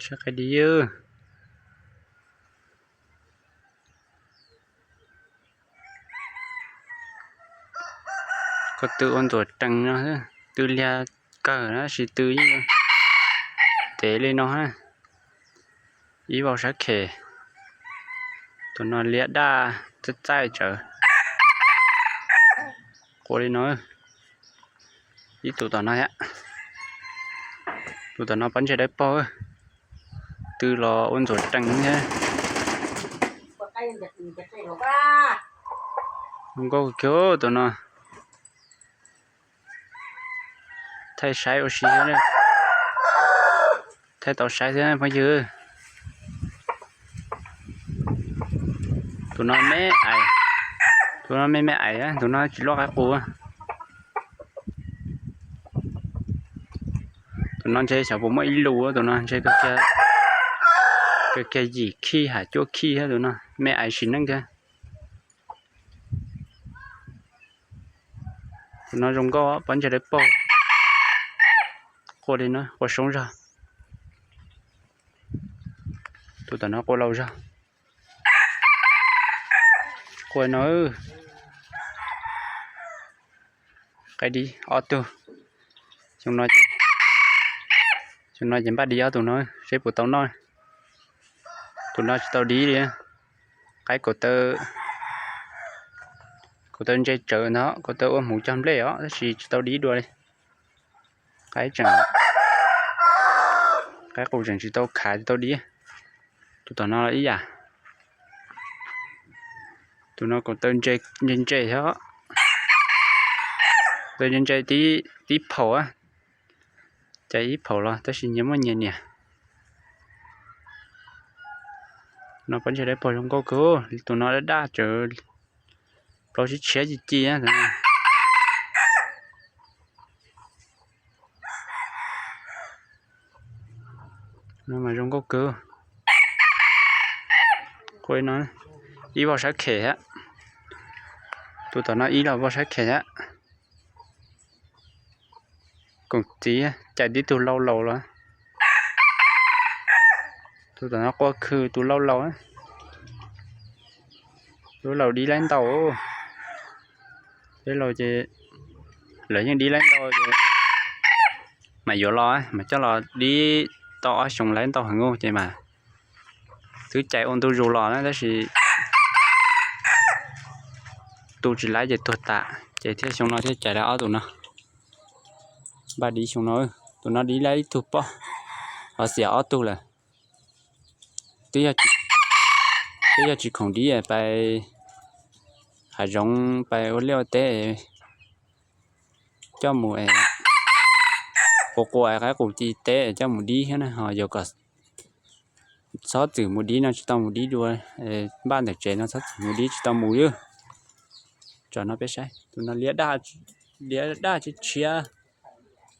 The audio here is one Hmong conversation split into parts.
Saib qe dib. Ko tw ua ntxuam rees no, tw liag kawg na, sis tw yeej ntev li no. Ib vauv sab khem, tus no liab daj txaij txaij tsawv. Qua li no, ib tus tom no thiab, tus tom no pob ntseg dawb paug, tw los ua ntxuam rees thiab. Zoo nkauj kiag tus no. Thaij saib ua si, thaij tau saib thiab phooj ywg. Tus no me ais, tus no me me ais, tus no tsis loj qaib qus. Tus no ntshe xyov puas muaj ib lus, tus no ntshe kawg kiag yim khij ham cuaj khij thiab, tus no me ais sim neej thiab. Tus no zoo nkauj, pob ntseg dawb paug. Qua li no, qua soob zog. Tus tom no qua laus zog. Qua no, qe dib ob tug. Xyoo no ces npaj dib ob tug no, seb puas tau noj. Tus no tsis tau dib li. Qaib kaum taw, kaum taw ntse tsawv ntag, kaum taw ua hmuv cog nplej os, tab sis tsis tau dib dua li. Qaib tseem, qaib qus tseem tsis tau khav tsis tau dib. Tus tom no los ib yam. Tus no kaum taw ntse ntse thiab, taw ntse ntse tib phaum, cais ib phaum los tab sis nyias muaj nyias niam. No pob ntseg dawb paug zoo nkauj kawg, tus no daj daj tsawv, plaub tshiab tshiab ci ci. No mas zoo nkauj kawg. Qua no, ib vauv sab khem thiab. Tus tom no ib los vauv sab khem thiab. Koom txiv cais tib tug lau laus los. Tus tom no qua khw tus lau laus. Lub laus dib laib ntau. Peb laus ces lawv yeej dib laib ntau ces mas yuav los mas coj los dib tau ob xyoos laib ntau heev ces mas twb cais ua ntu zus los na tab sis tu tsis laib ces tuag tas ces thiaj xyoo no thiaj cais laib ob tug no. Npaj dib xyoo no, tus no dib laib ib tug poj, ho xiam ob tug lawm. Twb yog tsis khoom dib pais hav zoov pais ua liaj ua teb, coj mus qua qua qaib qus ci teb coj mus dib thiab na, ho yog kom txhob txwm mus dib no tsis tau mus dib dua. Npaj ntawm tsev no txhob txwm mus dib tsis tau mus li. Tsom no peb saib tus no liab daj tshiab tshiab,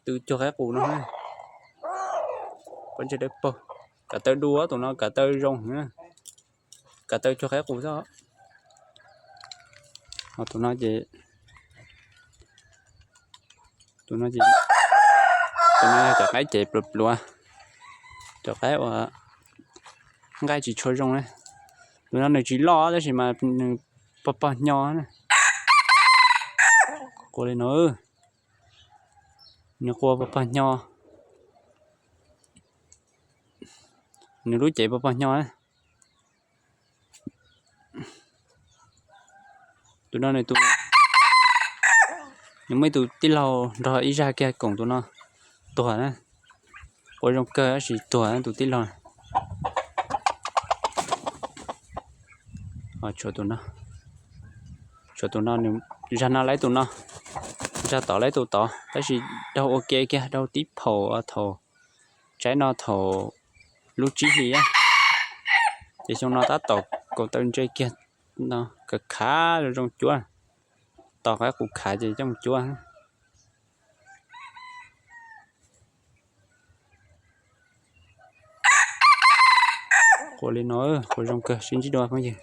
tw cuag qaib qus no. Pob ntseg dawb paug, kav taw du tus no kav taw zoo, kav taw cuag qaib qus xwb. Ho tus no ces, tus no ces, tus no yog cov qaib cev pluav pluav, cov qaib uas nqaij tsis tshua zoo na. Tus no nws tsis loj tab sis mas nws pog pog hnyo na. Qua li no, nws qua pog pog hnyo, nws lub cev pog pog hnyo na. Tus no nws tus, nws muaj ib tug tij laug nrog ib zag kiag koom tus no tuag na. Qua zoo kawg tab sis tuag tus tij laug. Tshuav tus no, tshuav tus no, zag no laib tus no, zag tod laib tus tod tab sis daug ua ke kiag, daug tib phaum thaum tsaib no thaum lub tsib hlis. Ces xyoo no tab tom kaum taw ntse kiag no, khav khav zoo zoo cuab, tos qaib qus khav ces coj mus cuab. Qua li no, qua zoo kawg, sib ntsib dua phooj ywg.